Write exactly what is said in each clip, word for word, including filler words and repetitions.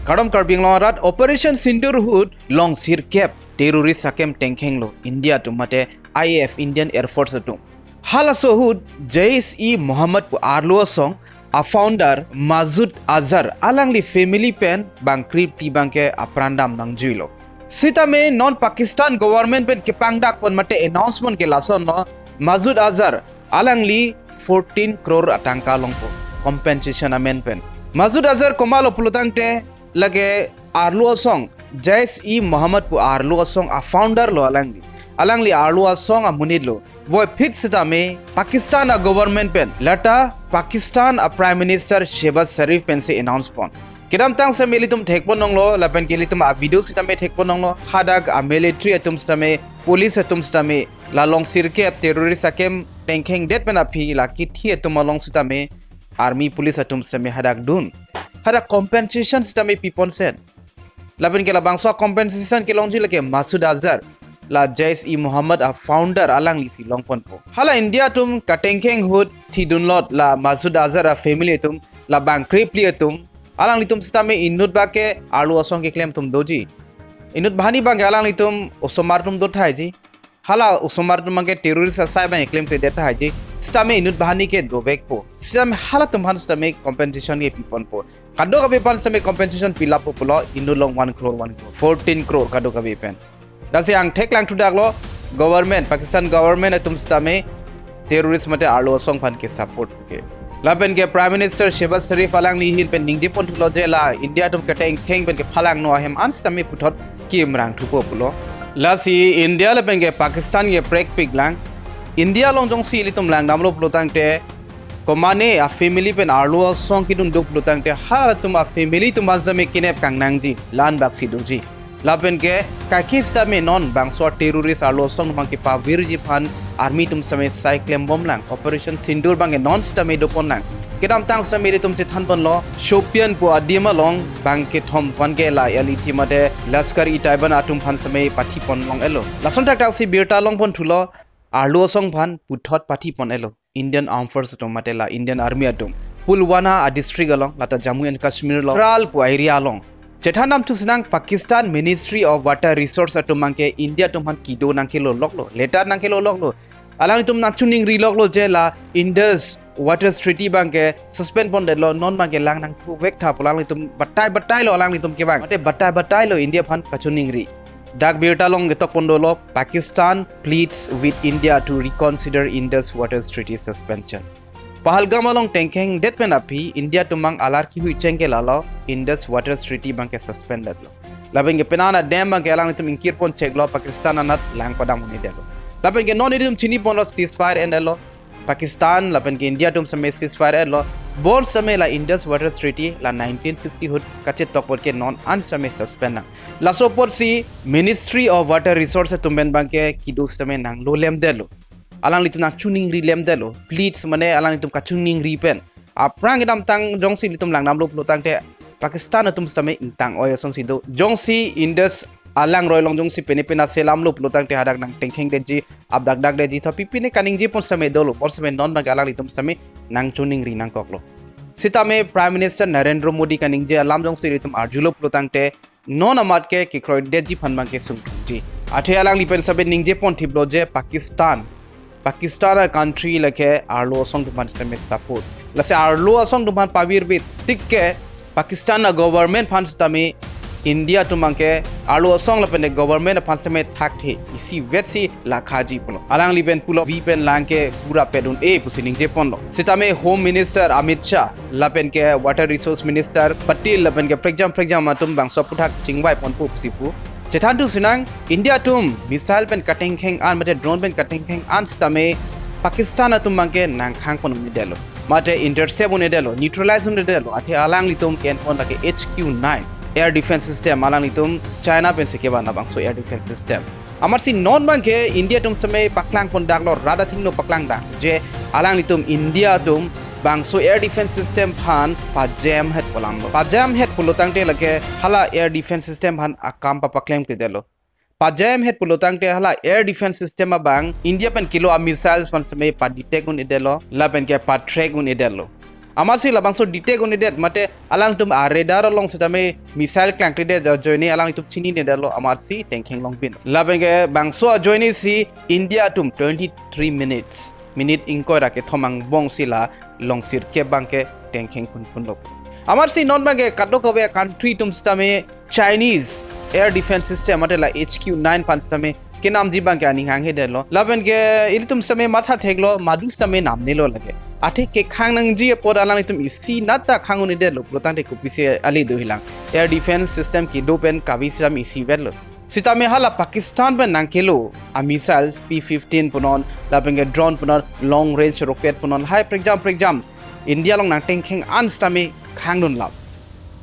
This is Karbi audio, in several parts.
Kardom Karbi Anglong arat, Operation Sindoor ahut long sirkep terrorist akem tengkhenglo India atum mate I A F, Indian Air Force atum. Halaso ahut Jaish-e-Mohammed pu arlo asong a founder Masood Azhar alangli family pen bang krip ti bangke apran dam nangjuilo. Sitame non Pakistan government pen kepangdak pon mate announcement ke lasonlo, Masood Azhar alangli fourteen crore atangka longpo compensation amen pen. Masood Azhar komatlo pulotangte lake arlo asong, Jaish-e-Mohammed pu arlo asong a founder lo alangli. Alangli arlo asong amonit lo. Voiphit sitame Pakistan a government pen, lata Pakistan a Prime Minister Shehbaz Sharif pensi announce pon. Kedamtang sitame ilitum thekpon longlo, lapen ke ilitum a video sitame thekpon longlo, hadak a military atum sitame, police atum sitame, la long sirkep terrorist akem tengkhengdet pen aphi la kithi atum along sitame, army police atum sitame hadak dun. Hadak compensation sitame pipon sen. Lapen ke labangso compensation kelongji lake Masood Azhar, la Jaish-e-Mohammed a founder alangli si longponpo. Hala India atum katengkheng ahut thidunlot la Masood Azhar a family atum, la bang krip phli atum, alanglitum sitame inut bangke arlo asong keklem atum doji. Inut banghini bangke alanglitum osomar atum dothaiji. Hala osomar atum bangke terrorist asai bang klemkledet tahai ji. Sitame inut banghini ke dovekpo. Sitame halatum aphan sitame compensation ke piponpo. Kadokave aphan sitame compensation pilappo pulo, inut along one crore, one crore, fourteen crore kadokave pen. Lasi angthek lang thudaklo, government, Pakistan government atum sitame terrorist mate arlo asong aphan ke support ke. Lapen ke Prime Minister Shehbaz Sharif alangli ahin pen ningje pon thulo je la India atum katengkheng pen kephalangno ahem an sitame puthot kimrang thupo pulo. Lasi India lapen ke Pakistan ke prekpik lang. India along jongsi ilitum langdamlo pulotangte, komane a family pen arlo asong kedun do pulotangte, halatum a family atum aphan sitame kinep kangnangji, la-an bak si doji. Lapen ke kaike sitame non bangso terrorist arlo asong atum bangke pavirji aphan army atum sitame sai klembom lang, Operation Sindoor bangke non sitame dopon lang. Kedamtang sitame ilitum chethan ponlo, Shopian pu adim along bangkethom aphan ke la L E T mate Lashkar-e-Taiba atum aphan sitame pathipon long-etlo. Lason thakthak si birta longpon thulo, arlo asong aphan puthot pathipon-etlo Indian Armed Force atum mate la Indian Army atum. Pulwama a district along, lata Jammu and Kashmir along, Tral pu area along. Chethan dam thusinang, Pakistan Ministry of Water Resource atum bangke India atum aphan kedo nangkeloloklo, letter nangkeloloklo. Alanglitum nangchoningri loklo je la Indus Waters Treaty bangke suspend pondetlo, non bangke lang nangthu vektha pu alanglitum batai batailo alanglitum kevang. Mate batai batailo India aphan kachoningri. Dak birta along ketok pon dolo, Pakistan pleads with India to reconsider Indus Waters Treaty suspension. Pahalgam along tengkhengdet pen aphi India atum bang alar kihui cheng ke lalo Indus Waters Treaty bangke suspend detlo. Lapen ke penang a dam bangke alanglitum ingkir pon cheklo, Pakistan anat lang padam un-edetlo. Lapen ke non ilitum chini ponlo ceasefire endetlo. Pakistan lapen ke India atum sitame ceasefire etlo. Bonsitame la Indus Waters Treaty la nineteen sixty ahut kachetok apot ke non an sitame suspend nang. Laso apotsi Ministry of Water Resource atum pen bangke kedo sitame nanglo lemdetlo. Alanglitum nangchoningri lemdetlo. Pleads mane alanglitum kachoningri pen. Aphrang kedamtang jongsi ilitum langdamlo pulotangte Pakistan atum sitame ingtang-oi asonsi do. Jongsi Indus alangroi along jongsi pine pine selamlo pulotangte hadak nangtengkhengdetji, apdakdakdetji, tho pipine kaningje pon sitame dolo, bonsitame non bangke alanglitum sitame nangchoningri nangkoklo. Sitame Prime Minister Narendra Modi kaningje alam jongsi ilitum arjulo pulotangte non amat ke kekroidetji aphan bangke sungji. Athe alangli pen sitame ningje pon thiplo je Pakistan, Pakistan a country lake arlo asong atum aphan sitame support. Lasi arlo asong atum aphan pavirve tik ke Pakistan a government aphan sitame India atum bangke arlo asong lapen ke government aphan sitame thakthe isivet si lakhaji pulo. Alangli pen pulo vi pen lang ke pura pet un-e pusi ningje ponlo. Sitame Home Minister Amit Shah lapen ke Water Resource Minister Patil lapen ke prekjam prekjam atum bangso aphuthak chingvai ponpo pusi pu. Chethan thusinang, India atum missile pen katengkheng an mate drone pen katengkheng an sitame Pakistan atum bangke nangkhang pon un-edetlo. Mate intercept un-edetlo, neutralize un-edetlo, athe alanglitum ke-en pon lake H Q nine air defense system, alanglitum China pensi kevan labangso air defense system. Amatsi non bangke India atum sitame paklang pondaklo, rat athengno paklangdak je alanglitum India atum bangso air defense system aphan pajemhet pu alamlo. Pajemhet pulotangte lake hala air defense system aphan akam papaklemkledetlo. Pajemhet pulotangte hala air defense system abang India pen kilo a missiles aphan sitame padetect un-edetlo, lapen ke patrack un-edetlo. Amatsi labangso detect un-edet mate alangtum a-radar along sitame missile klangkledet ajoine alangtum chininedetlo amatsi tengkheng longbin. Lapen ke bangso ajoine si India atum twenty-three minutes, minute ingkoi ra kethom angbong si la longsirkep abangke tengkheng phunphunlo. Amatsi non abangke kadokave country atum sitame Chinese air defense system mate la H Q nine aphan sitame kenamji abangke aning hanghe detlo. Lapen ke ilitum sitame matha theklo, madu sitame namnelo lake. Athe kekhang nangji apot alanglitum isi nat ta khang un-edetlo pulotangte kopisi ale do hilang. Air defense system kedo pen kave sitame isivetlo. Sitame hala Pakistan pen nangkelo a-missiles P fifteen punon, lapen ke drone punon, long range rocket punon, lahai prekjam prekjam India along nangtengkheng an sitame khangdun lap.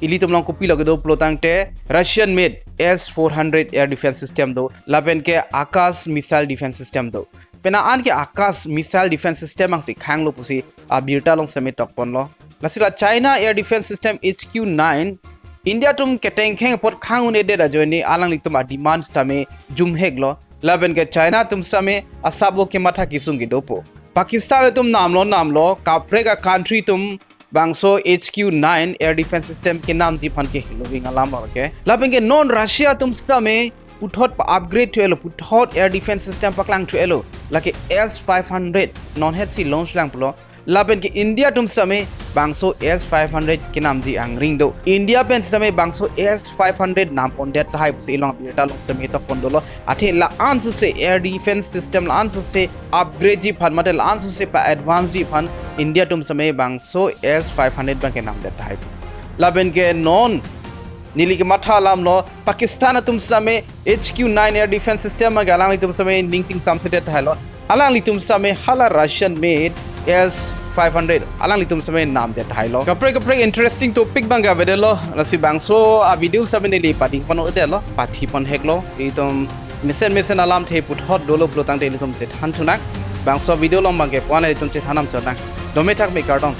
Ilitum along kopilo kedo pulotangte Russian made S four hundred air defense system do, lapen ke Akash missile defense system do. Pena an ke Akash missile defense system angsi khanglo pusi abirta along sitame tokponlo. Lasi la China air defense system H Q nine India atum ketengkheng apot khang un-edet ajoine alanglitum a-demand sitame jumheklo. Lapen ke China atum sitame asap o kematha kesung kedopo. Pakistan atum namlo namlo kaprek a-country atum bangso H Q nine air defense system kenamji aphan ke hiloving alam abangke. Lapen ke non Russia atum sitame puthot pa-upgrade thu-elo, puthot air defense system paklang thu-elo. Lake S five hundred non hetsi launch lang pulo. Lapen ke India atum sitame bangso S five hundred kenamji angring do. India pen sitame bangso S five hundred nampondet tahai pusi ilong abirta along sitame tokpon dolo. Athe la-an sose air defense system la-an sose upgrade ji aphan mate la-an sose pa-advance ji aphan India atum sitame bangso S five hundred abangke namdet tahai. Lapen ke non neli kematha alamlo Pakistan atum sitame H Q nine air defense system abangke alanglitum sitame ningting samsedet tahailo. Alanglitum sitame hala Russian made S five hundred alanglitum sitame namdet tahailo. Kaprek kaprek interesting topic abangke avedetlo. Lasi bangso a-video sitame neli padingpon-edetlo, pathipon heklo. Itum mesen mesen alamthe puthot dolo pulotangte ilitum chethan thunang. Bangso video along abangke puan ilitum chethan nam chonang. Dome thakme, kardom.